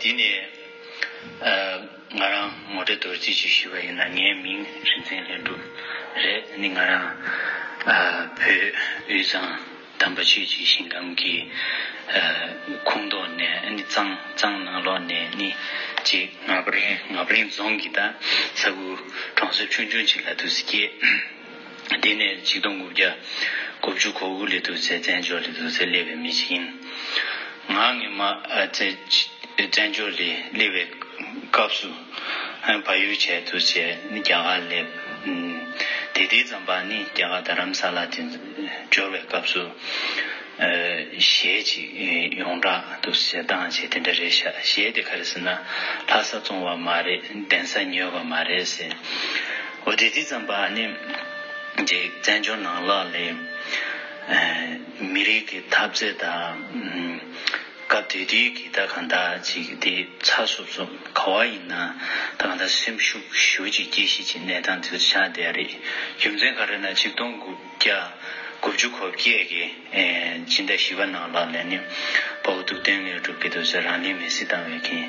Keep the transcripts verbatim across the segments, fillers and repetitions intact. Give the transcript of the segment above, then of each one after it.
དེ་ནས་ང་རང་ངོ་སྤྲོད་མདོར་བསྡུས་ཅིག་ཞུས་པ་ཡིན་ན། ངའི་མིང་རིག་འཛིན་ལྷུན་གྲུབ་རེད། ནི་ང་རང་བོད་དབུས་གཙང་དམ་པ་ཆོས་ཀྱི་ཞིང་ཁམས་ཀྱི་ཁོངས་གཏོགས་ནས། ནི་གཙང་གཙང་ནང་ལོགས་ནས་ནི་ཅིག་ངག་དབང་ངག་དབང་རྫོང་གི་ད་ས་ཁུལ་གྲོང་གསེབ་ཆུང་ཆུང་ཅིག་ལ་འདུག་སེ་སྐྱེས། དེ་ནས་ཆིག་སྟོང་དགུ་བརྒྱ་དགུ་བཅུ་གོ་དགུ་ལོའི་དུས་ཚོད་བཙན་བྱོལ་ལ་འདུག་སེ་སླེབས་པའི་མི་ཞིག་ཡིན། ང་སྔོན་མ་ཨ་བཙན་བཙན་བྱོལ་ལ་སླེབས་པའི་སྐབས་སུ་ཨ་བལ་ཡུལ་བྱས་འདུག་སེ་ནི་རྒྱ་གར་སླེབས། དེ་དུས་ཙམ་པ་ནི་རྒྱ་གར་རྡ་རམ་ས་ལ་དེ་འབྱོར་བའི་སྐབས་སུ་ཨ་གཞས་ཅིག་ཡོངས་གྲགས་འདུག་སེ་བཏང་བྱས། དེ་འདྲ་རེད་ཤག། གཞས་དེ་ག་རེ་ཟེར་ན། ལྷ་ས་བཙོང་བ་མ་རེད། གདན་ས་ཉོས་པ་མ་རེད་ཟེར། འོ་དེ་དུས་ཙམ་པ་ནི་ཅིག་བཙན་བྱོལ་ནང་ལོགས་ལ་ཨ་མི་རིགས་ཀྱི་འཐབ་རྩོད་དང་། སྐབས་དེ་དུས་ཀྱི་ད་གང་ལྟར་ཅིག་དེ་ཚ་སུབ་སུབ་ག་བ་ཡིན་ན་ད་གང་ལྟར་སེམས་ཤུགས་ཞེ་པོ་ཅིག་སྐྱེ་གཞི་ཅིག་གནས་སྟངས་དེ་ཚོ་ཆགས་བསྡད་རེད། རྒྱུ་མཚན་ག་རེ་ན། ཆིག་སྟོང་དགུ་བརྒྱ་དགུ་བཅུ་གོ་བརྒྱད་ཀྱི་ཨེ་སྤྱི་ཟླ་བཞི་པ་ནང་ལོགས་ལ་ནི་དཔའ་བོ་སྟོབས་ལྡན་དངོས་གྲུབ་ཀྱིས་འདུག་སེ་རང་ལུས་མེར་སྲེག་བཏང་བའི་གི་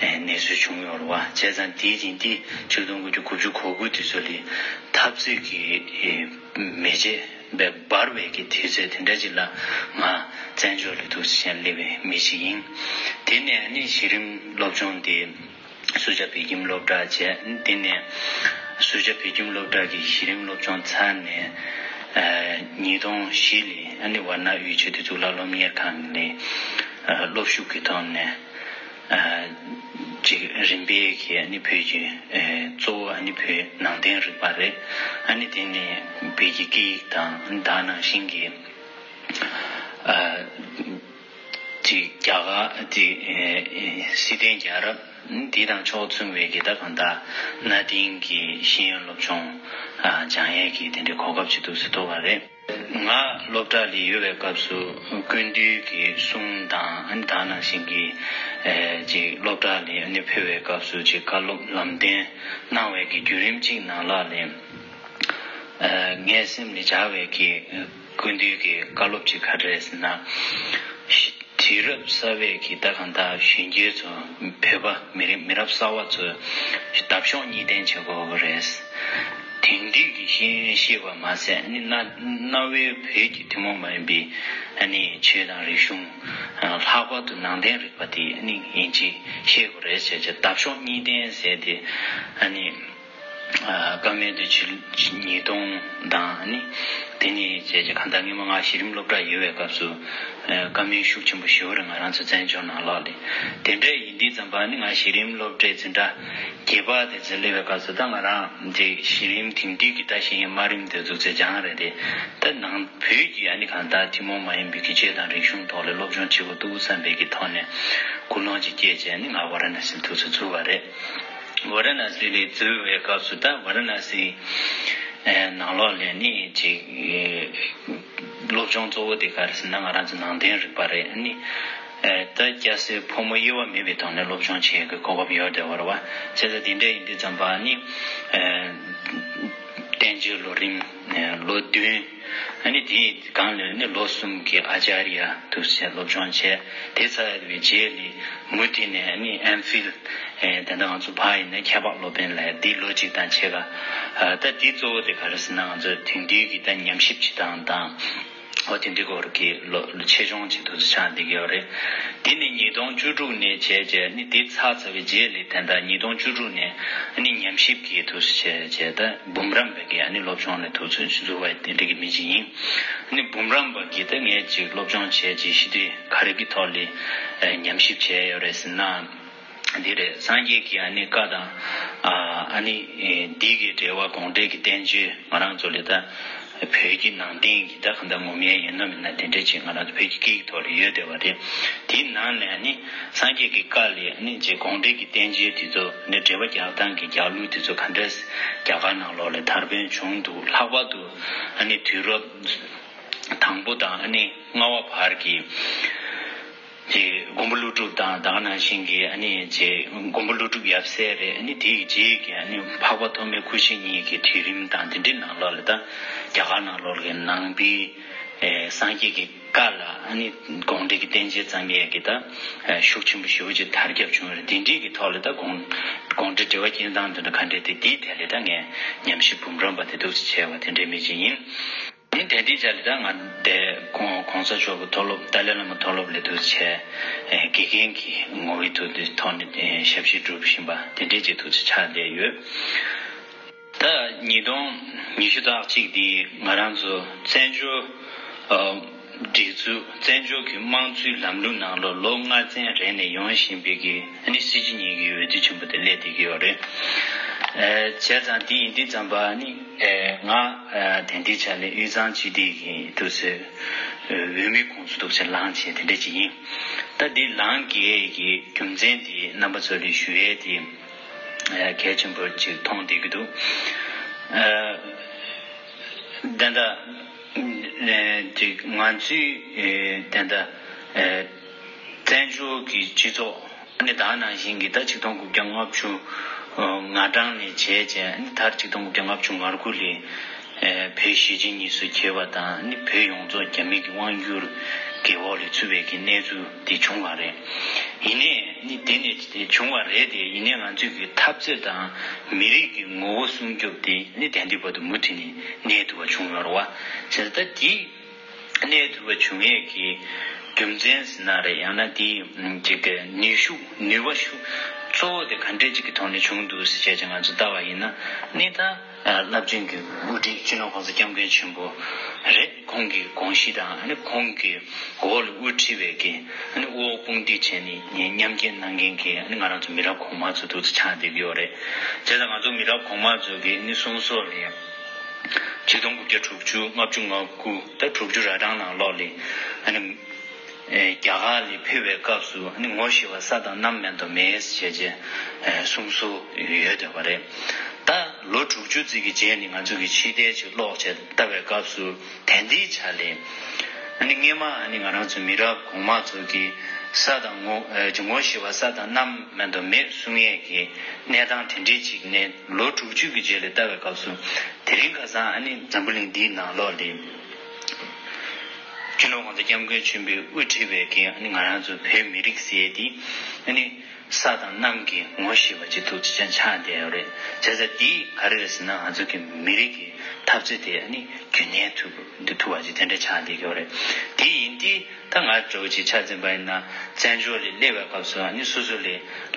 ཨེ་གནས་ཚུལ་བྱུང་ཡོད་རེད་བ། བྱས་ཙང་དེའི་རྗེས་དེ་ཆིག་སྟོང་དགུ་བརྒྱ་དགུ་བཅུ་གོ་དགུ་དེ་ཚོ་ལ་འཐབ་རྩོད་ཀྱི་ཨེ་མེ་ལྕེ་འབར་བའི་གི་དུས་ཚོད་དེ་འདྲ་ཅིག་ལ་ང་བཙན་བྱོལ་ལ་འདུག་སེ་སླེབས་པའི་མི་ཞིག་ཡིན། དེ་ནས་ནི་གཞི་རིམ་སློབ་སྦྱོང་དེ་སུ་ཇཱ་བོད་ཁྱིམ་སློབ་གྲྭ་བྱས། དེ་ནས་སུ་ཇཱ་བོད་ཁྱིམ་སློབ་གྲྭ་གི་གཞི་རིམ་སློབ་སྦྱོང་ཚར་ནས་ཨ་ཉིས་སྟོང་བཞི་ལ་ཨ་ནི་ཝཱ་ར་ཎ་ཡུལ་ཆོས་སྡེ་གཙུག་ལག་སློབ་གཉེར་ཁང་ལ་ཨ་སློབ་ཞུགས་ཀྱི་ཐོག་ནས་ཨ་ཅིག་རིམ་པས་ཀྱི་ཨ་ནི་བོད་ཀྱི་ཨ་གཙོ་བོ་ཨ་ནི་བོད་ནང་བསྟན་རིག་པ་རེད། ཨ་ནི་དེ་ནས་བོད་ཀྱི་སྐད་ཡིག་དང་། ད་ནང་བཞིན་གྱི་ཨ་ཅིག་རྒྱ་གར་དེ་ཨེ་སྲིད་དོན་རྒྱལ་རབས་འདི་དང་ཕྱོགས་མཚུངས་པའི་གི་ད་གང་ལྟར་གནའ་དེང་གི་ཤེས་ཡོན་སློབ་སྦྱོང་ཨ་སྦྱང་ཡས་ཀྱི་དེ་འདྲའི་གོ་སྐབས་ཅིག་འདུག་སེ་ཐོབ་པ་རེད། ང་སློབ་གྲྭ་ལ་ཡོད་པའི་སྐབས་སུ་སྐུ་མདུན་གྱི་གསུང་དང་། ཨ་ནི་ད་ནང་བཞིན་གྱི་ཨེ་ཅིག་སློབ་གྲྭ་ལ་ཨ་ནི་ཕེབས་པའི་སྐབས་སུ་ཅིག་བཀའ་སློབ་ལམ་སྟོན་གནང་བའི་གི་བརྒྱུད་རིམ་ཅིག་ནང་ལོགས་ལ་ཨ་ངའི་སེམས་ལ་འཇགས་པའི་གི་སྐུ་མདུན་གྱི་བཀའ་སློབ་ཅིག་ག་རེ་རེད་ཟེར་ན། དུས་རབས་གསར་པའི་གི་ད་གང་ལྟར་གཞོན་སྐྱེས་ཚོ། བོད་པ་མི་རིགས་མི་རབས་གསར་པ་ཚོས་འདབ་གཤོག་གཉིས་ལྡན་བྱེད་དགོས་ཀྱི་རེད། དེང་དུས་ཀྱི་ཤེས་ཡོན་ཤེས་པ་མ་ཟད། ཨ་ནི་གནའ་གནའ་བོའི་བོད་ཀྱི་ཐུན་མོང་མ་ཡིན་པའི་ཨ་ནི་ཆོས་དང་རིག་གཞུང་། ལྷག་པར་དུ་ནང་བསྟན་རིག་པ་དེ་ཨ་ནི་ཡིན་གཅིག་ཤེས་དགོས་རེད་ཟེར་བྱས། འདབ་གཤོག་གཉིས་ལྡན་ཟེར་དེ་ཨ་ནི། ཨ་བཀའ་མོལ་དེ་ཕྱི་ལོ་ཉིས་སྟོང་དང་ནི། དེ་ནས་བྱས་རྗེས་གང་ལྟར་སྔོན་མ་ང་གཞི་རིམ་སློབ་གྲྭ་ཡོད་པའི་སྐབས་སུ་ཨ་བཀའ་མོལ་ཤུགས་ཆེན་པོ་ཞེ་པོ་རེད། ང་རང་ཚོ་བཙན་བྱོལ་ནང་ལོགས་ལ། དེ་འདྲ་ཡིན་དུས་ཙམ་པ་ནི་ང་གཞི་རིམ་སློབ་གྲྭའི་འཛིན་གྲྭ་བརྒྱད་པ་དེ་ཚོ་སླེབས་པའི་སྐབས་སུ། ད་ང་རང་དེ་གཞི་རིམ་དེང་དུས་ཀྱི་ད་ཤེས་ཡོན་དམའ་རིམ་དེ་ཚོ་ཚོ་སྦྱངས་རེད་དེ། ད་ནང་བོད་ཀྱི་ཨ་ནི་གང་ལྟར་ཐུན་མོང་མ་ཡིན་པའི་གི་ཆོས་དང་རིག་གཞུང་ཐོག་ལ་སློབ་སྦྱོང་བྱེད་དགོས་འདུག་བསམ་པའི་གི་ཐོག་ནས་ཀུན་སློང་ཅིག་སྐྱེས་བྱས་ནི་ང་ཝཱ་ར་ཎ་སིར་འདུག་སེ་འཛུལ་བ་རེད། ཝཱ་ར་ཎ་སི་ལ་འཛུལ་བའི་སྐབས་སུ། ད་ཝཱ་ར་ཎ་སི་ཨེ་ནང་ལོགས་ལ་ནི་ཅིག་ཨེ་སློབ་སྦྱོང་གཙོ་བོ་དེ་ག་རེ་ཟེར་ན། ང་རང་ཚོ་ནང་བསྟན་རིག་པ་རེད། ནི་ཨེ་ད་སྐྱ་སེར་ཕོ་མོ་དབྱེ་བ་མེད་པའི་ཐོག་ནས་སློབ་སྦྱོང་བྱེད་དགོས་གོ་སྐབས་ཡོད་བསྡད་པ་རེད་བ། བྱས་ཙང་དེ་འདྲ་ཡིན་དུས་ཙམ་པ་ནི་ཨེ་བསྟན་བཅོས་ལོ་རིམ་ཨེ་ལོ་བདུན། ཨ་ནི་དེའི་སྒང་ལ་ནི་ལོ་གསུམ་གྱི་ཨ་ཅཱརྱ་དུ་བྱས་སློབ་སྦྱོང་བྱས། དེ་ཚར་བའི་རྗེས་ལ་མུ་མཐུད་ནས་ནི་ཨེམ་ཕིལ། ཨེ་དེ་འདྲ་ང་ཚོ་ཕར་ཡིན་ན་ཁྱད་འཕགས་སློབ་དཔོན་ལབ་ཡ་འདི་ལོ་གཅིག་དང་ཕྱེད་ཀ། ཨ་ད་འདི་གཙོ་བོ་དེ་ག་རེ་ཟེར་ན། ང་ཚོ་དེང་དུས་ཀྱི་ད་ཉམས་ཞིབ་བྱེད་སྟངས་དང་། འོ་དེ་འདྲའི་སྐོར་གྱི་ལོ་ཆེད་སྦྱོང་བྱེད་དུ་ཆགས་བསྡད་ཀྱི་ཡོད་རེད། དེ་ནི་ཉིས་སྟོང་བཅུ་དྲུག་ནས་བྱས་བྱས། ནི་དེ་ཚར་ཚར་བའི་རྗེས་ལ་ད་ལྟ་ཉིས་སྟོང་བཅུ་དྲུག་ནས་ནི་ཉམས་ཞིབ་ཀྱི་དུས་སུ་བྱས་བྱས། ད་འབུམ་རམས་པའི་གི་ཨ་ནི་སློབ་སྦྱོང་ལ་དུས་ཚོད་འཛུལ་བ་དེ་འདྲ་གི་མི་ཅིག་ཡིན། ནི་འབུམ་རམས་པ་གི་ད་ངས་ཅིག་སློབ་སྦྱོང་བྱས་ཅིག་ཤེས་དུས་ག་རེ་གི་ཐོག་ལ་ཨ་ཉམས་ཞིབ་བྱས་ཡོད་རེད་ཟེར་ན། འདི་རེད། སངས་རྒྱས་ཀྱི་ཨ་ནི་བཀའ་དང་ཨ་ཨ་ནི་ཨེ་འདི་གི་འགྲེལ་པ་དགོངས་འགྲེལ་གྱི་བསྟན་བཅོས། ང་རང་ཚོ་ལ་ད་བོད་ཀྱི་ནང་བསྟན་གྱི་ད་གང་ལྟར་ངོམ་ཡས་ཡིན་ནོ་མིན་ན། དེ་འདྲ་ཅིག་ང་རང་ཚོ་བོད་ཀྱི་སྐད་ཡིག་ཐོག་ལ་ཡོད་བསྡད་པ་རེད། དེའི་ནང་ནས་ཨ་ནི་སངས་རྒྱས་ཀྱི་བཀའ་ལས་ཨ་ནི་ཅིག་དགོངས་འགྲེལ་གྱི་བསྟན་བཅོས་དེ་ཚོ་ནི་འགྲེལ་པ་རྒྱག་སྟངས་ཀྱི་རྒྱག་ལུགས་དེ་ཚོ་ག་འདྲས་རྒྱ་གར་ནང་ལོགས་ལ་དར་སྤེལ་བྱུང་འདུག། ལྷག་པར་དུ་ཨ་ནི་དུས་རབས་དང་པོ་དང་ཨ་ནི་ལྔ་པ་བར་གྱི་ཅིག་མགོན་པོ་ཀླུ་སྒྲུབ་དང་། ད་ག་ནང་བཞིན་གྱི་ཨ་ནི་ཅིག་མགོན་པོ་ཀླུ་སྒྲུབ་ཡབ་སྲས་རེད། ཨ་ནི་དེའི་རྗེས་ཀྱི་ཨ་ནི་འཕགས་པ་ཐོགས་མེད་སྐུ་ཕྱྭ་གཉིས་ཀྱི་དུས་རིམ་དང་། དེ་འདྲའི་ནང་ལོགས་ལ་ད་རྒྱ་གར་ནང་ལོགས་ལ་ནང་པའི་ སངས་རྒྱས་ཀྱི་བཀའ་ལ་ཨ་ནི་དགོངས་འགྲེལ་གྱི་བསྟན་བཅོས་བརྩམས་ཡས་ཀྱི་ད་ཤུགས་ཆེན་པོ་ཞེ་པོ་ཅིག་དར་ཁྱབ་བྱུང་བ་རེད། དེ་འདྲའི་གི་ཐོག་ལ་ད་དགོངས་དགོངས་འགྲེལ་འགྲེལ་པ་སྐྱོན་སྟངས་དེ་འདྲ་ག་འདྲས་དེ་དེའི་ཐད་ལ་ད་ངས་ཉམས་ཞིབ་འབུམ་རམས་པ་དེ་འདུག་སེ་བྱས་པ་དེ་འདྲའི་མི་ཅིག་ཡིན། ནི་དེ་འདྲའི་ཆ་ལ་ད་ང་དེ་གོང་གོང་ས་མཆོག་གི་མཐོ་སློབ་ཏཱ་ལའི་བླ་མ་མཐོ་སློབ་ལ་འདུག་སེ་བྱས་དགེ་རྒན་གྱི་ངོ་བོའི་ཐོག་ནས་ཞབས་ཕྱི་སྒྲུབ་བཞིན་པ་དེ་འདྲའི་ཅིག་འདུག་སེ་ཆགས་བསྡད་ཡོད། ད་ཉིས་སྟོང་ཉི་ཤུ་རྩ་གཅིག་འདི་ང་རང་ཚོ་བཙན་བྱོལ་སྒྲིག་འཛུགས་བཙན་བྱོལ་གྱི་དམངས་གཙོའི་ལམ་ལུགས་ནང་ལོ་ལོ་ལྔ་ཚན་རེ་ནས་ཡོང་བཞིན་པའི་གི་ཨ་ནི་སྲིད་སྤྱི་གཉིས་ཀྱི་འོས་བསྡུ་ཆེན་པོ་དེ་སླེབས་བསྡད་ཀྱི་ཡོད་རེད། བྱས་ཙང་དེ་ཡིན་དུས་ཙམ་པ་ཨ་ནི་ང་དེ་འདྲའི་ཆ་ནས་དབུས་གཙང་སྤྱི་འཐུས་ཀྱི་འདུག་སེ་འོས་མི་ཁོངས་སུ་འདུག་སེ་ལངས་བྱས་དེ་འདྲ་ཅིག་ཡིན། ད་འདི་ལངས་དགོས་ཀྱི་རྒྱུ་མཚན་དེ་རྣམ་པ་ཚོ་ལ་ཞུ་ཡས་དེ་གལ་ཆེན་པོ་ཅིག་མཐོང་བསྡད་ཀྱི་འདུག་ད་ལྟ་ཅིག་ང་ཚོའི་ད་ལྟ་བཙན་བྱོལ་གྱི་སྤྱི་ཚོགས་ནི་ད་ནང་བཞིན་གྱི་ད་ཆིག་སྟོང་དགུ་བརྒྱ་ལྔ་བཅུ་ང་གྲངས་ནས་བྱས་བྱས་ནི་མཐར་ཆིག་སྟོང་དགུ་བརྒྱ་ལྔ་བཅུ་ང་དགུ་ལ་བོད་གཞིས་བྱེས་གཉིས་སུ་གྱེས་པ་དང་ནི་བོད་ཡོངས་རྫོགས་རྒྱ་མི་གི་དབང་སྒྱུར་གྱི་འོག་ལ་ཚུད་པའི་གི་གནས་ཚུལ་དེ་བྱུང་བ་རེད། ཡིན་ནའི་ནི་དེ་ནས་བྱུང་བ་རེད་དེ། ཡིན་ནའི་ང་ཚོས་ཀྱི་འཐབ་རྩོད་དང་མི་རིགས་ཀྱི་ངོ་བོ་སྲུང་སྐྱོབ་དེ་ནི་དེང་དུས་བར་དུ་མུ་མཐུད་ནས་གནས་ཐུབ་པ་བྱུང་ཡོད་རེད་བ། བྱས་ཙང་ད་དེ་གནས་ཐུབ་པ་བྱུང་ཡས་ཀྱི་རྒྱུ་མཚན་ཟེར་ན་རེད། ཡང་ན་དེའི་ཅིག་གི་ནུས་ཤུགས་ནུས་པ་ཤུགས་གཙོ་བོ་དེ་ག་འདྲས་ཅིག་གི་ཐོག་ནས་བྱུང་འདུག་ཟེར་བྱས་ཙང་ང་ཚོ་ལྟ་བ་ཡིན་ན་ནི་ད་རླབས་ཆེན་གྱི་དབུ་ཁྲིད་སྤྱི་ནོར་༸གོང་ས་༸སྐྱབས་མགོན་ཆེན་པོ་རེད། ཁོང་གི་དགོངས་གཞི་དང་ཁོང་གི་འོག་ལ་དབུ་ཁྲིད་པའི་གི་དབུ་འོག་དཔུང་སྒྲིག་བྱས་ནས་མཉམ་འབྲེལ་གནང་མཁན་གྱི་ང་རང་ཚོ་མི་རབས་གོང་མ་ཚོ་འདུག་སེ་ཆགས་བསྡད་ཀྱི་ཡོད་རེད། བྱས་ཙང་ང་ཚོ་མི་རབས་གོང་མ་ཚོ་གི་གསུང་སྲོལ་ལས། ཆིག་སྟོང་དགུ་བརྒྱ་དྲུག་ཅུ་ལྔ་བཅུ་ང་དགུ་ད་དྲུག་ཅུ་ར་གྲངས་ནང་ལོགས་ལ་ཨ་ནི་རྒྱ་གར་ལ་ཕེབས་པའི་སྐབས་སུ་ཨ་ནི་ངོ་ཤེས་པ་ས་དང་གནམ་མེད་དོ་མེད་ཟེར་བྱས་གསུང་སྲོལ་ཡོད་བསྡད་པ་རེད། ད་ལོ་དྲུག་ཅུ་ཙམ་གྱི་རྗེས་ནས་ང་ཚོ་གི་ཕྱི་བལྟས་ཅིག་ཀློག་བྱས་ལྟ་བའི་སྐབས་སུ་དེ་འདིའི་ཆ་ལས་ཨ་ནི་སྔས་མ་ཨ་ནི་ང་རང་ཚོ་མི་རབས་གོང་མ་ཚོ་གི་ས་དང་ངོ་ཨ་ངོ་ཤེས་པ་ས་དང་གནམ་མེད་དོ་མེད་གསུང་ཡས་ཀྱི་གནས་སྟངས་དེ་འདྲའི་ཅིག་ནས་ལོ་དྲུག་ཅུ་གི་རྗེས་ལ་ལྟ་བའི་སྐབས་སུ། དེ་རིང་ཁ་སང་ཨ་ནི་འཛམ་བུ་གླིང་འདིའི་ནང་ལོགས་ལ་སྤྱི་ནོར་༸གོང་ས་༸སྐྱབས་མགོན་ཆེན་པོས་དབུ་ཁྲིད་པའི་གི་ཨ་ནི་ང་རང་ཚོ་བོད་མི་རིགས་ཟེར་ཡས་དེ་ཨ་ནི་ས་དང་གནམ་གྱི་ངོ་ཤེས་པ་ཅིག་ཐུག་ཅིག་ཅན་ཆགས་བསྡད་ཡོད་རེད། བྱས་ཙང་འདི་ག་རེ་རེད་ཟེར་ན་ང་ཚོ་གི་མི་རིགས་ཀྱི་འཐབ་རྩོད་དེ་ཨ་ནི་རྒྱུན་གནས་ཐུབ་འདི་ཐུབ་པ་ཅིག་དེ་འདྲ་ཆགས་བསྡད་ཡོད་རེད། དེ་ཡིན་དུས། ད་ང་འདྲ་བོ་ཅིག་ཆ་འཛིན་པ་ཡིན་ན་བཙན་བྱོལ་ལ་སླེབས་པའི་སྐབས་སུ་ཨ་ནི་སོ་སོ་ལ་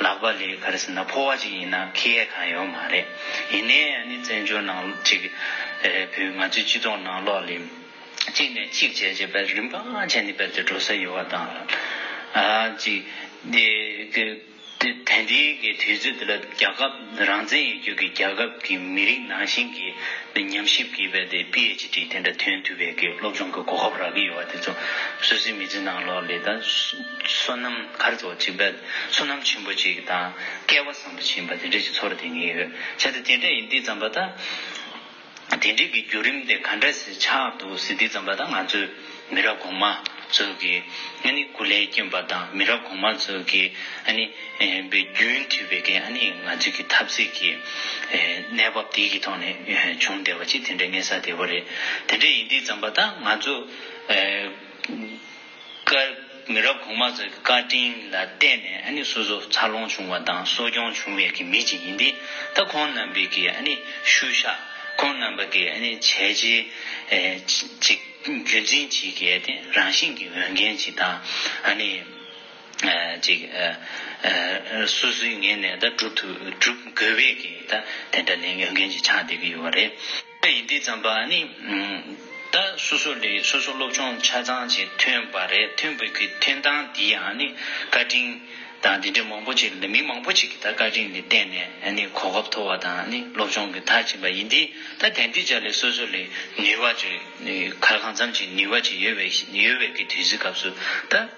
ལག་པ་ལ་ག་རེ་ཟེར་ན་ཕོ་བ་ཅིག་ཡིན་ན་འཁྱེར་ཡས་གང་ཡོད་མ་རེད། ཡིན་ནའི་ཨ་ནི་བཙན་བྱོལ་ནང་ཅིག་ཨེ་བོད་ང་ཚོའི་སྤྱི་ཚོགས་ནང་ལོགས་ལ་གཅིག་ནས་གཅིག་བྱས་བྱས་པའི་རིམ་པ་བྱས་ནས་བལྟས་ཏེ་འགྲོ་ས་ཡོད་པ་དང་། ཨ་ཅིག་དེ་དེ་དེ་འདྲའི་གི་དུས་ཚོད་དེ་ལ་རྒྱལ་ཁབ་རང་བཙན་ཡོད་རྒྱུ་གི་རྒྱལ་ཁབ་ཀྱི་མི་རིགས་ནང་བཞིན་གྱི་ཉམས་ཞིབ་ཀྱི་བས་དེ་པི་ཨེཆ་ཌི་དེ་འདྲ་ཐོན་ཐུབ་པའི་གི་སློབ་སྦྱོང་གི་གོ་སྐབས་རག་གི་ཡོད་པ་དེ་ཚོ་སོ་སོའི་མི་ཚེ་ནང་ལོགས་ལས་ད་བསོད་ནམས་ག་རེ་ཚོ་ཅིག་བས་བསོད་ནམས་ཆེན་པོ་ཅིག་དང་སྐལ་བ་བཟང་པོ་ཅིག་ཡིན་པ་དེ་འདྲ་ཞིག་ཚོར་བསྡད་ངེས་ཡོད། བྱས་ཙང་དེ་འདྲ་ཡིན་དུས་ཙམ་པ་ད། དེ་འདྲའི་གི་བརྒྱུད་རིམ་དེ་ག་འདྲ་ཞིག་ཆགས་འདུག་ཟེར་དུས་ཙམ་པ་ད་ང་ཚོའི་མི་རབས་གོང་མ་ཚོ་གི་ཨ་ནི་སྐུ་ལས་བསྐྱོན་པ་དང་མི་རབས་གོང་མ་ཚོ་གི་ཨ་ནི་ཨེ་པའི་རྒྱུན་མཐུད་པའི་གི་ཨ་ནི་ང་ཚོའི་གི་འཐབ་རྩོད་ཀྱི་ཨེ་གནས་བབ་དེ་གི་ཐོག་ནས་ཨེ་བྱུང་བསྡད་པ་ཅིག་དེ་འདྲའི་མངོན་གསལ་དོད་པོ་རེད། དེ་འདྲ་ཡིན་དུས་ཙམ་པ་ད་ང་ཚོ་ཨེ། བཀའ། མི་རབས་གོང་མ་ཚོའི་བཀའ་དྲིན་ལ་བརྟེན་ནས་ཨ་ནི་སོ་སོ་འཚར་ལོངས་བྱུང་བ་དང་གསོ་སྐྱོང་བྱུང་བའི་གི་མི་ཅིག་ཡིན་ཏེ། ད་ཁོང་རྣམ་པའི་གི་ཨ་ནི་ཤུལ་བཞག་ཁོང་རྣམ་པ་གི་ཨ་ནི་བྱས་རྗེས་ཨེ་ཅིག་རྒྱུན་འཛིན་བྱེད་མཁན་དེ་རང་བཞིན་གྱི་འོས་འགན་ཅིག་དང་ཨ་ནི་ཨེ་ཅིག་ཨེ་ཨེ་སོ་སོའི་ངོས་ནས་ད་སྒྲུབ་ཐུབ་སྒྲུབ་དགོས་པའི་གི་ད་དེ་འདྲ་ལས་འོས་འགན་ཅིག་ཆགས་བསྡད་ཀྱི་ཡོད་པ་རེད། ཡིན་དུས་ཙམ་པ་ནི། ད་སོ་སོ་ལས་སོ་སོ་སློབ་སྦྱོང་ཆ་ཚང་ཅིག་ཐོན་པ་རེད། ཐོན་པའི་གི་ཐོན་སྟངས་འདི་ཡང་ནི་བཀའ་དྲིན་དང་འདི་འདྲ་མང་པོ་ཅིག་ལ་མི་མང་པོ་ཅིག་གིས་ད་བཀའ་དྲིན་ལ་བརྟེན་ནས་ནི་གོ་སྐབས་ཐོབ་པ་དང་ནི་སློབ་སྦྱོང་གི་མཐར་ཕྱིན་པ་ཡིན་དུས། ད་དེང་དུས་ཆ་ལས་སོ་སོ་ལས་ནུས་པ་ཅིག་ག་གང་འཚམ་ཅིག་ནུས་པ་ཅིག་ཡོད་པའི་ཡོད་པའི་གི་དུས་ཚོད་སྐབས་སུ་ད།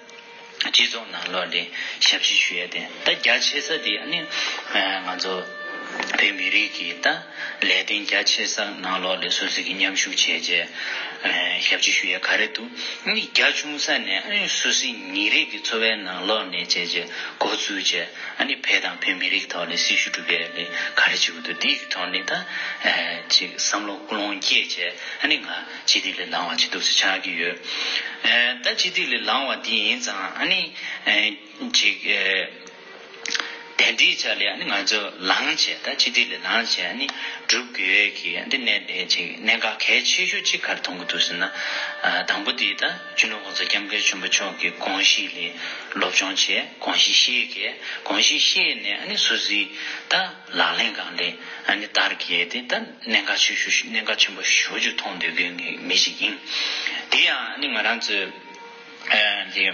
སྤྱི་ཚོགས་ནང་ལོགས་ལ་ཞབས་ཕྱི་ཞུ་ཡ་དེ་ད་རྒྱ་ཆེ་ས་དེ་ཨ་ནི་ང་ཚོ་ བོད་མི་རིགས་ཀྱི་ད་ལས་དོན་རྒྱ་ཆེ་ས་ནང་ལོགས་ལ་སོ་སོ་གི་མཉམ་ཞུགས་བྱས་རྗེས་ཞབས་ཕྱི་ཞུ་ཡས་ག་རེ་འདུག་ཨ་ནི་རྒྱ་ཆུང་ས་ནས་ཨ་ནི་སོ་སོའི་ཉིན་རེ་གི་འཚོ་བའི་ནང་ལོགས་ནས་བྱས་རྗེས་འགོ་བཙུགས་རྗེས་ཨ་ནི་བོད་དང་བོད་མི་རིགས་ཐོག་ལ་སྲི་ཞུ་སྒྲུབ་ཡས་ལ་ག་རེ་བྱེད་དགོས་འདུག་འདིའི་ཐོག་ནས་ད་ཅིག་བསམ་བློ་ཀུན་སློང་སྐྱེས་རྗེས་ཨ་ནི་ང་སྤྱི་འཐུས་ལ་ལངས་པ་བྱེད་འདུག་ཟེར་ཆགས་ཀྱི་ཡོད། ད་སྤྱི་འཐུས་ལ་ལངས་པ་འདི་ཡིན་ཙང་ཨ་ནི་ཅིག་དེ་འདྲའི་ཆ་ལ་ཨ་ནི་ང་ཚོ་ལངས་བྱས་ད་སྤྱི་འཐུས་ལ་ལངས་བྱས་ཨ་ནི་སྒྲུབ་དགོས་ཀྱི་འདི་གནད་ལས་ཅིག་གནད་འགག་གལ་ཆེ་ཤོས་གཅིག་ག་རེ་མཐོང་གི་འདུག་ཟེར་ན། དང་པོ་དེ་ད་སྤྱི་ནོར་༸གོང་ས་༸སྐྱབས་མགོན་ཆེན་པོ་མཆོག་གི་དགོངས་གཞི་ལ་སློབ་སྦྱོང་བྱས་དགོངས་གཞི་བཞེས་ཀྱི་དགོངས་གཞི་བཞེས་ནས་ཨ་ནི་སོ་སོའི་ད་ལག་ལེན་སྒང་ལ་ཨ་ནི་བསྟར་གྱི་དེ་ད་གནད་འགག་ཆེ་ཤོས་གནད་འགག་ཆེན་པོ་ཞེ་པོ་ཅིག་མཐོང་སྡོད་མཁན་གྱི་མི་ཞིག་ཡིན། དེ་ཡང་ཨ་ནི་ང་རང་ཚོས་ཨ་དེ་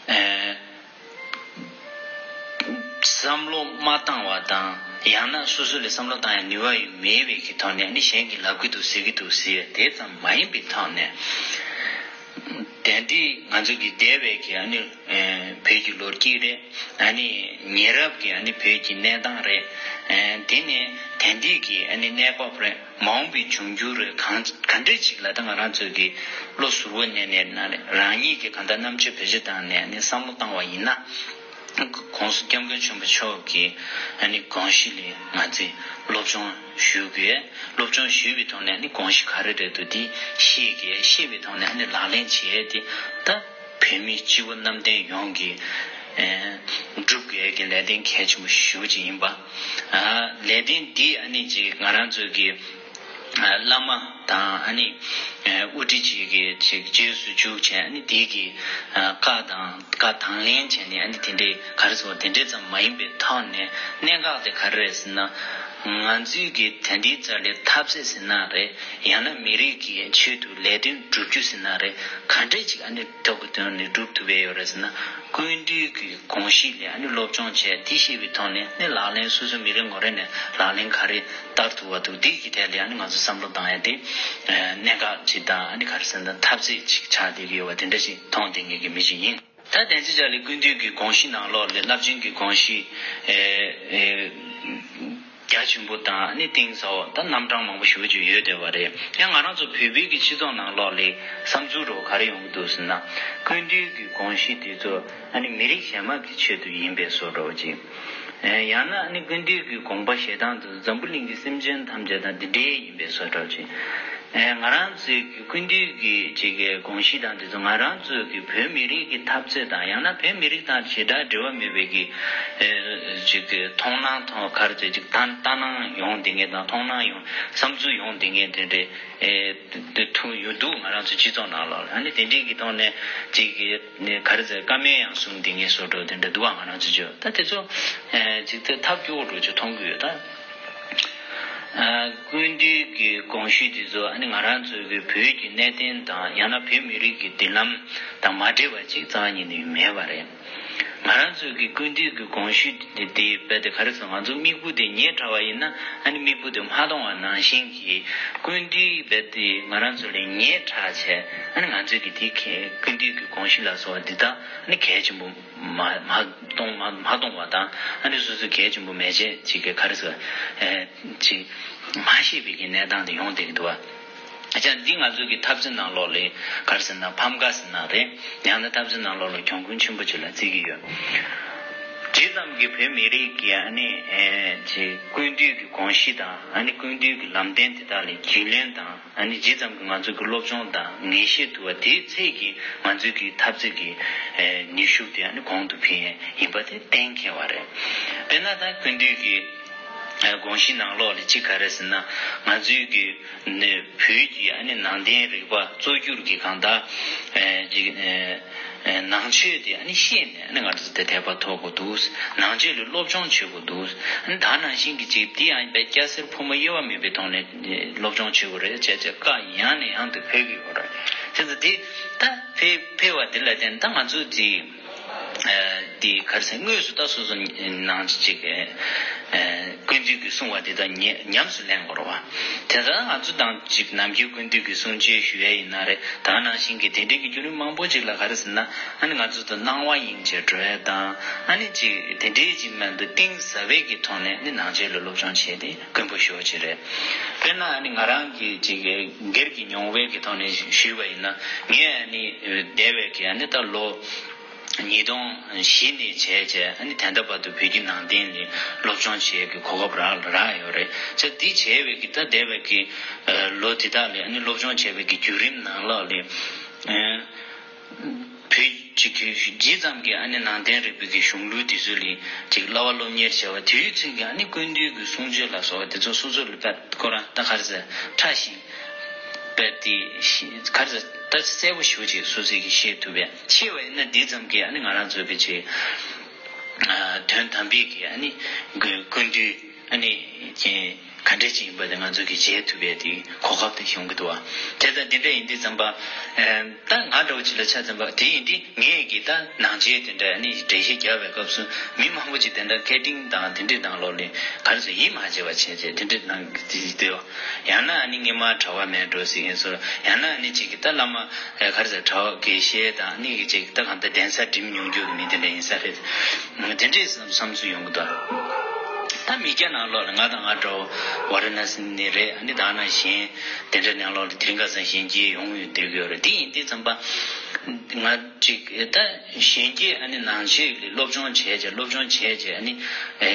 ཨ། བསམ་བློ་མ་བཏང་བ་དང་ཡང་ན་སོ་སོ་ལ་བསམ་བློ་བཏང་ཡ་ནུས་པ་ཡོད་མེད་པའི་གི་ཐོག་ནས་ཨ་ནི་གཞན་གྱིས་ལབ་གི་འདུག་ཟེར་གི་འདུག་ཟེར་བའི་དེ་ཙམ་མ་ཡིན་པའི་ཐོག་ནས། དེ་འདི་ང་ཚོ་གི་འདས་པའི་གི་ཨ་ནི་བོད་ཀྱི་ལོ་རྒྱུས་རེད། ཨ་ནི་ཉེ་རབས་ཀྱི་ཨ་ནི་བོད་ཀྱི་གནས་སྟངས་རེད། དེ་ནས་དེ་འདི་གི་ཨ་ནི་གནས་བབ་རེད། མ་འོངས་པའི་འབྱུང་འགྱུར་རེད། གང་ག་འདྲ་ཅིག་ལ་ད་ང་རང་ཚོ་གི་བློ་གཟུ་བོར་གནས་ནས་ན་རེད། རང་ཉིད་ཀྱི་གང་ལྟར་རྣམ་དཔྱོད་བེད་སྤྱོད་བཏང་ནས་ཨ་ནི་བསམ་བློ་བཏང་བ་ཡིན་ན། ༸གོང་ས་༸སྐྱབས་མགོན་ཆེན་པོ་མཆོག་གི་ཨ་ནི་དགོངས་གཞི་ལ་ང་ཚོས་སློབ་སྦྱོང་ཞུ་དགོས། སློབ་སྦྱོང་ཞུས་པའི་ཐོག་ནས་ཨ་ནི་དགོངས་གཞི་ག་རེ་རེད་འདུག་འདི་ཤེས་དགོས། ཤེས་པའི་ཐོག་ནས་ཨ་ནི་ལག་ལེན་བྱས་ཏེ་ད་བོད་མི་སྤྱི་བོ་གནམ་བསྟན་ཡོངས་ཀྱི་ཨ་སྒྲུབ་དགོས་ཀྱི་ལས་དོན་གལ་ཆེན་པོ་ཞེ་པོ་ཅིག་ཡིན་པ། ཨ་ལས་དོན་འདི་ཨ་ནི་ཅིག་ང་རང་ཚོ་གི་བླ་མ་དང་ཨ་ནི་དབུ་ཁྲིད་ཅིག་གི་ཅིག་རྗེས་སུ་འཇུག་བྱས་ཨ་ནི་དེ་གི་བཀའ་དང་བཀའ་དང་ལེན་བྱས་ནས་ཨ་ནི་དེ་འདྲའི་ག་རེ་ཟེར་བ་དེ་འདྲའི་ཙམ་མ་ཡིན་པའི་ཐོག་ནས་གནད་འགག་དེ་ག་རེ་རེད་ཟེར་ན། ང་ཚོའི་གི་དེ་འདྲའི་རྩ་ལས་འཐབ་རྩོད་ཟེར་ན་རེད། ཡང་ན་མི་རིགས་ཀྱི་ཆེད་དུ་ལས་དོན་བསྒྲུབ་རྒྱུ་ཟེར་ན་རེད། ག་འདྲས་ཅིག་ཨ་ནི་ཐོག་གི་དོན་ནས་སྒྲུབ་ཐུབ་པའི་ཡོད་རེད་ཟེར་ན། སྐུ་མདུན་གྱི་དགོངས་གཞི་ལ་ཨ་ནི་སློབ་སྦྱོང་བྱས་དེ་ཤེས་པའི་ཐོག་ནས་ནི་ལག་ལེན་སོ་སོ་མི་རེ་ངོ་རེ་ནས་ལག་ལེན་ག་རེ་བསྟར་ཐུབ་པ་འདུག་འདི་གི་ཐད་ལ་ཨ་ནི་ང་ཚོ་བསམ་བློ་བཏང་ཡ་དེ་གནད་འགག་ཅིག་དང་ཨ་ནི་ག་རེ་ཟེར་ན་འཐབ་རྩོད་ཅིག་ཆགས་བསྡད་ཀྱི་ཡོད་པ་དེ་འདྲ་ཞིག་མཐོང་བསྡད་མཁན་གྱི་མི་ཞིག་ཡིན། ད་དེ་ཚོའི་ཆ་ལ་སྐུ་མདུན་གྱི་དགོངས་གཞི་ནང་ལོགས་ལ་རླབས་ཆེན་གྱི་དགོངས་གཞི་ཨེ་ཨེ་རྒྱ་ཆེན་པོ་དང་ནི་གཏིང་ཟབ་པོ་ད་རྣམ་གྲངས་མང་པོ་ཞེ་པོ་ཅིག་ཡོད་བསྡད་པ་རེད། ཡང་ང་རང་ཚོ་བོད་པའི་གི་སྤྱི་ཚོགས་ནང་ལོགས་ལ་བསམ་ཚུལ་རོ་ག་རེ་ཡོང་གི་འདུག་ཟེར་ན། སྐུ་མདུན་གྱི་དགོངས་གཞི་དེ་ཚོ་ཨ་ནི་མི་རིགས་གཞན་མ་གི་ཆེད་དུ་ཡིན་པའི་བཟོ་འདྲ་བོ་ཅིག་ཨེ་ཡང་ན་ཨ་ནི་སྐུ་མདུན་གྱི་དགོངས་པ་བཞེས་སྟངས་དེ་ཚོ་འཛམ་བུ་གླིང་གི་སེམས་ཅན་ཐམས་ཅད་དང་འདི་འདྲའི་ཡིན་པའི་བཟོ་འདྲ་བོ་ཅིག་ཨེ་ང་རང་ཚོའི་གི་སྐུ་མདུན་གྱི་ཅིག་གི་དགོངས་གཞི་དང་དེ་ཚོ་ང་རང་ཚོའི་གི་བོད་མི་རིགས་ཀྱི་འཐབ་རྩོད་དང་ཡང་ན་བོད་མི་རིགས་དང་ཞེ་དྲག་འབྲེལ་བ་མེད་པའི་གི་ཨེ་ཅིག་གི་མཐོང་སྣང་ཐོག་ག་རེ་ཟེར་ཅིག་ལྟ་ལྟ་སྣང་ཡོང་བསྡད་མཁན་དང་མཐོང་སྣང་ཡོང་བསམ་ཚུལ་ཡོང་བསྡད་མཁན་དེ་འདྲའི་ཨེ་དེ་ཐུག་ཡོད་འདུག་ང་རང་ཚོ་སྤྱི་ཚོགས་ནང་ལོགས་ལ་ཨ་ནི་དེ་འདྲའི་གི་ཐོག་ནས་ཅིག་གི་ག་རེ་ཟེར་བཀའ་མོལ་ཡང་གསུང་བསྡད་མཁན་བཟོ་འདྲ་དེ་འདྲ་འདུག་བ། ང་རང་ཚོ་ཅིག་ད་དེ་ཚོ་ཨེ་ཅིག་དེ་ཐབས་སྐྱོ་བོ་འདྲ་ཅིག་མཐོང་གི་ཡོད་ད། ཨ་སྐུ་མདུན་གྱི་དགོངས་གཞི་དེ་ཚོ་ཨ་ནི་ང་རང་ཚོའི་གི་བོད་ཀྱི་གནད་དོན་དང་ཡང་ན་བོད་མི་རིགས་ཀྱི་མདུན་ལམ་དང་མ་འབྲེལ་བ་ཅིག་རྩ་བ་ཉིད་ནས་མེད་པ་རེད། ང་རང་ཚོའི་གི་སྐུ་མདུན་གྱི་དགོངས་གཞི་དེ་དེ་རྦད་དེ་ག་རེ་ཟེར་ང་ཚོ་མིག་དཔེ་དེ་ཉེ་དྲགས་པ་ཡིན་ན་ཨ་ནི་མིག་དཔེ་དེ་མ་མཐོང་བ་ནང་བཞིན་གྱི་སྐུ་མདུན་རྦད་དེ་ང་རང་ཚོ་ལས་ཉེ་དྲགས་བྱས་ཨ་ནི་ང་ཚོའི་གི་དེ་ག་སྐུ་མདུན་གྱི་དགོངས་གཞི་ལ་སོགས་པ་འདི་དག་ཨ་ནི་གལ་ཆེན་པོ། མ་མ་གཏོང་མ་མ་གཏོང་བ་དང་ཨ་ནི་སོ་སོ་གལ་ཆེན་པོ་མེད་ཅེས་ཅིག་གི་ག་རེ་ཟེར་ཨེ་ཅིག་མ་ཤེས་པའི་གི་གནས་སྟངས་དེ་ཡོང་བསྡད་ཀྱི་འདུག་བ། ཨ་ཅག་འདི་ང་ཚོ་གི་འཐབ་རྩོད་ནང་ལོགས་ལ་ག་རེ་ཟེར་ན་ཕམ་ཁ་ཟེར་ན་རེད། ཡང་ན་འཐབ་རྩོད་ནང་ལོགས་ལ་གྱོང་གུན་ཆེན་པོ་ཅིག་ལ་བརྩི་གི་ཡོད། ཇི་ཙམ་གྱི་བོད་མི་རིགས་ཀྱི་ཨ་ནི་ཨེ་ཅིག་སྐུ་མདུན་གྱི་དགོངས་གཞི་དང་ཨ་ནི་སྐུ་མདུན་གྱི་ལམ་སྟོན་དེ་དག་ལ་རྒྱུས་ལོན་དང་། ཨ་ནི་ཇི་ཙམ་གྱི་ང་ཚོ་གི་སློབ་སྦྱོང་དང་ངེས་ཤེས་ཐུབ་པ་དེའི་ཚད་ཀྱིས་ང་ཚོའི་གི་འཐབ་རྩོད་ཀྱི་ནུས་ཤུགས་དེ་ཨ་ནི་གོང་དུ་འཕེལ་ཡས་ཡིན་པ་དེ་གཏན་འཁེལ་བ་རེད། དཔེར་ན་ད་སྐུ་མདུན་གྱི་དགོངས་གཞི་ནང་ལོགས་ལ་གཅིག་ག་རེ་ཟེར་ན་ང་ཚོའི་གི་བོད་ཀྱི་ཨ་ནི་ནང་བསྟན་རིག་པ་གཙོ་གྱུར་གྱི་གང་ལྟར་ཅིག་ནང་ཆོས་དེ་ཨ་ནི་ཤེས་ནས་ཨ་ནི་ང་ཚོ་དེ་དད་པ་ཐོབ་དགོས་འདུག་ནང་ཆོས་ལ་སློབ་སྦྱོང་བྱེད་དགོས་འདུག་ཨ་ནི་ད་ནང་བཞིན་གྱི་ཅིག་དེ་ཡང་དཔེ་སྐྱ་སེར་ཕོ་མོ་དབྱེ་བ་མེད་པའི་ཐོག་ནས་སློབ་སྦྱོང་བྱེད་དགོས་རེད་བྱས་བྱས་བཀའ་ཡང་ནས་ཡང་དུ་ཕེབས་ཀྱི་ཡོད་རེད། དེ་ཚོ་དེ་ད་ཕེབས་ཕེབས་པ་དེ་ལ་བརྟེན་ད་ང་ཚོ་དེ་ འདི་ག་རེ་ཟེར། དངོས་སུ་ད་སོ་སོ་ནང་ཅིག་ཀུན་འདུས་ཀྱི་གསུང་བ་འདི་དང་ཉེ་ཉམས་སུ་ལེན་དགོས་རེད་བ། དེ་ལྟར་ང་ཚོ་དང་ཅིག་ནམ་རྒྱུན་ཀུན་འདུས་ཀྱི་གསུང་ཆོས་ཞུ་ཡས་ཡིན་ན་རེད། ད་ནང་བཞིན་གྱི་དེ་འདྲའི་གི་བརྒྱུད་རིམ་མང་པོ་ཅིག་ལ་ག་རེ་ཟེར་ན། ཨ་ནི་ང་ཚོ་དང་སྣང་བ་ཡེངས་བྱས་འགྲོ་ཡས་དང་། ཨ་ནི་ཅིག་དེ་འདྲའི་ཅིག་མ་གཏོགས་གཏིང་ཟབ་པའི་གི་ཐོག་ནས་ནི་ནང་ཆོས་ལ་སློབ་སྦྱོང་བྱས་ཏེ་དཀོན་པོ་ཞེ་པོ་ཅིག་རེད། དཔེར་ན་ཨ་ནི་ང་རང་གི་ཅིག་སྒེར་གྱི་མྱོང་བའི་གི་ཐོག་ནས་ཞུས་པ་ཡིན་ན། ངས་ཨ་ནི་འདས་པའི་གི་ཨ་ནི་ད་ལོ་ཉིས་སྟོང་བཞི་ནས་བྱས་བྱས་ཨ་ནི་ད་ལྟ་བར་དུ་བོད་བརྒྱུད་ནང་བསྟན་ལ་སློབ་སྦྱོང་བྱེད་ཀྱི་གོ་སྐབས་རག་རག་ཡོད་རེད། བྱས་འདི་བྱས་པའི་གི་ད་འདས་པའི་གི་ལོ་དེ་དག་ལ་ཨ་ནི་སློབ་སྦྱོང་བྱས་པའི་གི་བརྒྱུད་རིམ་ནང་ལོགས་ལ་བོད་ཅིག་གི་ཇི་ཙམ་གྱི་ཨ་ནི་ནང་བསྟན་རིག་པའི་གི་གཞུང་ལུགས་དེ་ཚོ་ལ་ཅིག་བསླབ་པ་སློབ་གཉེར་བྱས་པ་དེའི་ཚུན་གྱི་ཨ་ནི་ཀུན་འདུས་ཀྱི་གསུང་ཆོས་ལ་སོགས་པ་དེ་ཚོ་སོ་སོ་ལ་དཔེ་ཁོ་རང་ད་ག་རེ་ཟེར་ཕྲ་ཞིང་དཔེ་དེ་ག་རེ་ཟེར་ད་གསལ་པོ་ཞེ་པོ་ཅིག་སོ་སོས་ཀྱིས་ཤེས་ཐུབ་པས། ཤེས་པ་ཡིན་ན་འདི་ཙམ་གྱིས་ཨ་ནི་ང་རང་ཚོ་གི་ཅིག་དོན་དམ་པའི་གི་ཨ་ནི་ཀུན་འདུས་ཨ་ནི་ག་འདྲ་ཅིག་ཡིན་པ་དེ་ང་ཚོ་གིས་མཇལ་ཐུབ་པའི་དེ་གོ་སྐབས་དེ་ཡོང་གི་འདུག་བ། དེ་ལྟར་འདི་འདྲ་ཡིན་དུས་ཙམ་པ། ད་ང་འདྲ་བོ་ཅིག་ལ་ཆ་ཙམ་པ་དེ་ཡིན་དུས་ངས་ཀྱིས་ད་ནང་ཆོས་དེ་འདྲ་ནི་འགྲེལ་བཤད་རྒྱག་པའི་སྐབས་སུ་མི་མང་པོ་ཅིག་དེ་འདྲ་སྐད་འཕྲིན་དང་དེ་འདྲའི་ནང་ལོགས་ལ་ག་རེ་ཟེར་ཡིད་མ་ཆེས་པ་བྱས་བྱས་དེ་འདྲའི་ནང་གི་དེ་ཡོད། ཡང་ན་ཨ་ནི་སྔོན་མ་གྲྭ་པ་མེད་འགྲོ་ཟེར་མཁན་ཚོ། ཡང་ན་ཨ་ནི་ཅིག་གིས་ད་བླ་མ་ག་རེ་ཟེར་གྲྭ་པ་དགེ་བཤེས་དང་ཨ་ནི་ཅིག་ད་གང་ལྟར་གདན་ས་འགྲིམ་མྱོང་རྒྱུ་གི་མི་དེ་འདྲ་ཡིན་ས་རེད། དེ་འདྲའི་བསམ་བསམ་ཚུལ་ཡོང་གི་འདུག་ད་མི་སྐྱ་ནང་ལོགས་ལ་ང་དང་ང་འདྲ་བོ་ཝཱ་ར་ཎ་སི་ནས་རེད། ཨ་ནི་ད་ནང་བཞིན་དེ་འདྲ་ནང་ལོགས་ལ་དེ་རིང་ཁ་སང་གཞོན་སྐྱེས་ཡོང་ཡོད་བསྡད་ཀྱི་ཡོད་རེད། དེ་ཡིན་དུས་ཙམ་པ་ང་ཅིག་ད་གཞོན་སྐྱེས་ཨ་ནི་ནང་ཆོས་ལ་སློབ་སྦྱོང་བྱས་བྱས་སློབ་སྦྱོང་བྱས་བྱས་ཨ་ནི་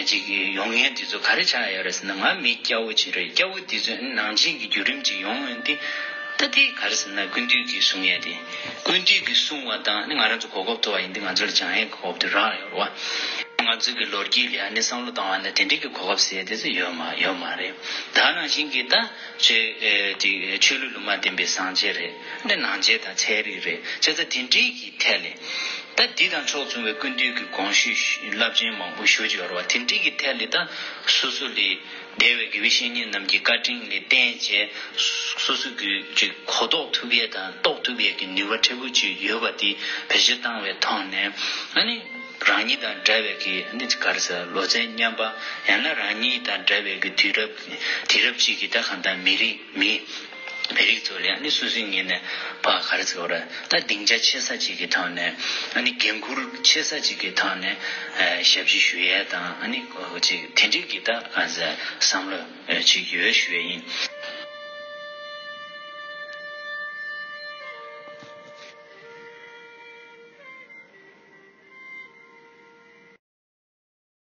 ཅིག་ཡོང་མཁན་དེ་ཚོ་ག་རེ་ཆགས་ཡོད་རེད་ཟེར་ན། ང་མི་སྐྱ་བོ་ཅིག་རེད། སྐྱ་བོ་དེ་ཚོས་ཨ་ནི་ནང་ཆོས་ཀྱི་བརྒྱུད་རིམ་ཅིག་ཡོང་ཡོང་དུས་ད་དེ་ག་རེ་ཟེར་ན་ཀུན་འདུས་ཀྱི་གསུང་ཡས་དེ། ཀུན་འདུས་ཀྱི་གསུང་བ་དང་ཨ་ནི་ང་རང་ཚོ་གོ་སྐབས་ཐོབ་པ་ཡིན་དུས་ང་ཚོ་ལ་སྦྱང་ཡས་གོ་སྐབས་དེ་རག་ཡོད་རེད་བ། ང་ཚོ་གི་ལོ་རྒྱུས་ལ་ཨ་ནི་བསམ་བློ་བཏང་བ་ན་དེ་འདྲའི་གི་གོ་སྐབས་ཟེར་དེ་ཚོ་ཡོད་མ་ཡོད་མ་རེད། ད་ནང་བཞིན་གྱི་ད་ཆོས་ཨེ་དེ་ཆོས་ལུགས་ལུང་མ་བསྟན་པའི་སངས་རྒྱས་རེད། ཨ་ནི་ནང་ཆོས་དང་ཚན་རིག་རེད། བྱས་ཙང་དེ་འདྲའི་གི་ཐད་ལ་ད་འདི་དང་ཕྱོགས་མཚུངས་པའི་ཀུན་འདུས་ཀྱི་གོང་ཞུས་རླབས་ཆེན་མང་པོ་ཞུ་རྒྱུ་ཡོད་རེད་བ། དེ་འདྲའི་གི་ཐད་ལ་ད་སོ་སོ་ལ་འདས་པའི་དགེ་བའི་བཤེས་གཉེན་རྣམས་ཀྱི་བཀའ་དྲིན་ལ་བརྟེན་བྱས་སོ་སོ་གི་ཅིག་གོ་རྟོགས་ཐུབ་ཡས་དང་རྟོགས་ཐུབ་ཡས་ཀྱི་ནུས་པ་ཕྲན་བུ་ཅིག་ཡོད་པ་དེ་བེད་སྤྱོད་བཏང་བའི་ཐོག་ནས་ཨ་ནི། རང་ཉིད་དང་འདྲ་བའི་གི་ནི་ག་རེ་ཟེར་ལོ་ཚད་མཉམ་པ། ཡང་ན་རང་ཉིད་དང་འདྲ་བའི་གི་དུས་རབས་དུས་རབས་གཅིག་གི་ད་གང་ལྟར་མི་རིགས་མི་མི་རིགས་ཚོ་ལ་ཨ་ནི་སོ་སོའི་ངོས་ནས་ཕར་ག་རེ་ཟེར་བ་རེད། ད་སྡིངས་ཆ་ཆེ་ས་གཅིག་གི་ཐོག་ནས་ཨ་ནི་འགན་ཁུར་ཆེ་ས་གཅིག་གི་ཐོག་ནས་ཨ་ཞབས་ཕྱི་ཞུ་ཡས་དང་ཨ་ནི་ཅིག་དེ་འདྲའི་གི་ད་ག་རེ་ཟེར་བསམ་བློ་ཅིག་ཡོད་ཞུ་ཡས་ཡིན།